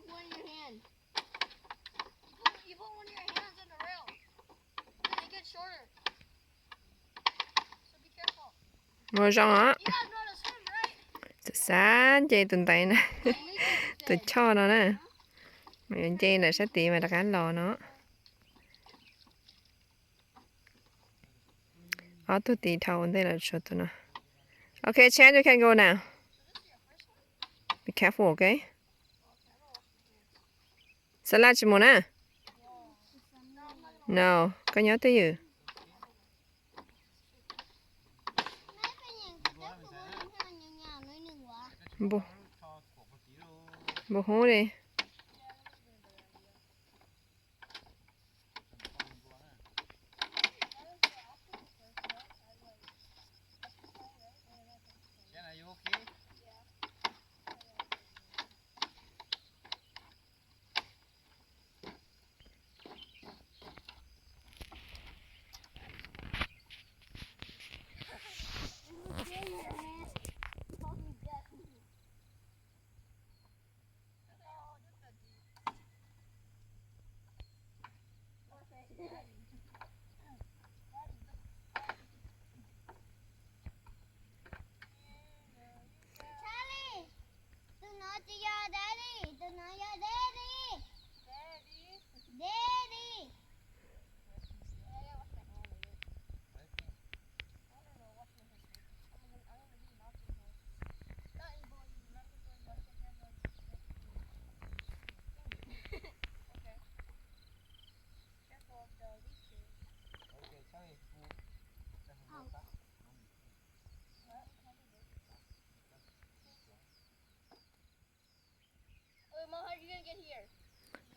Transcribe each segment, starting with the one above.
One in your hand. You put, you put one of your hands on the rail. Then it gets shorter. So be careful. Mus zoo os. You guys know how to swim, right? Xav xav nce tus ntaiv na, tus choj no na. Mus yuav nce ntawm sab tid mas rov qab los no. Ob tug tid dhau ua ntej lawm tshuav tus no. Okay, Chad, you can go now. Be careful, okay? Xab laj tsis mus na. No, koj nyob twj ywm. Npau hub li. Tus no tsis yog daddy, tus no yog daddy. Daddy.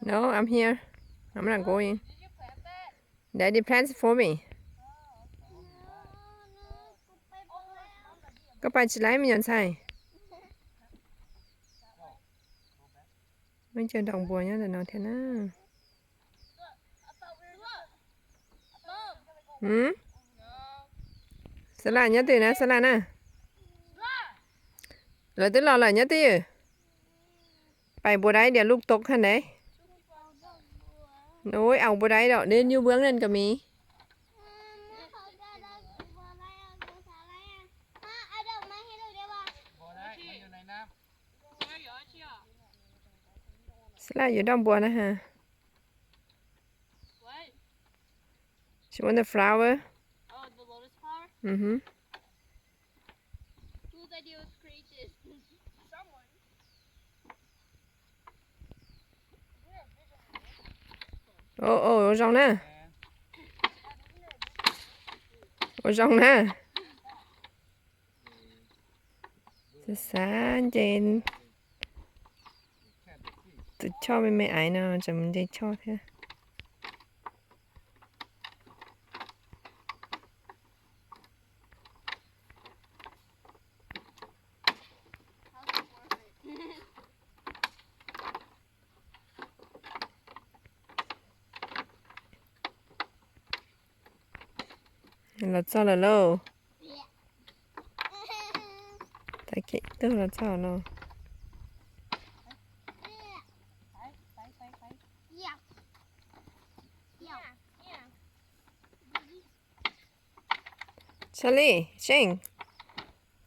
No, I'm here. I'm not going. Daddy plants for me. Koj pais tsis laib me nyuam ntxhais. Muaj ib co daus npua nyob ntawm no thiab na. Xab laj nyob twj ywm na, xab laj na. Lawv twb los lawm nyob twj ywm. Pais npua dai diam luj tok kha ntev. Ui, aus npua dai dom deb nyuj npua neej kom miv. Xab laj yuav doj npua na ha. She want the flower. Ua zoo na. Ua zoo na. Xav xav nce tus choj me me aiv no, tseem mus nce choj thiab. Los txog lawm lauj. Tab kev twg los txog no. Charlie, Shane,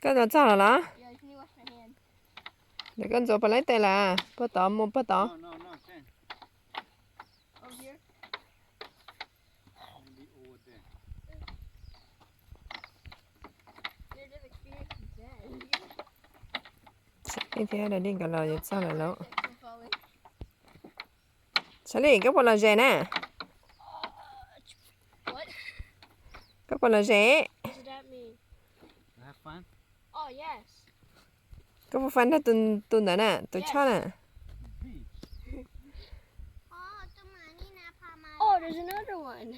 koj los txog lawm los? Ntawm koj ntxuav puas laib tes lawm? Puag tod, mus puag tod. Ib thiab da di nkawd los yuav txog lawm lauj. Charlie, koj puas lom zem na? Koj puas lom zem? Koj puas fun nrog tus ntawd na, tus choj na? Oh, there's another one.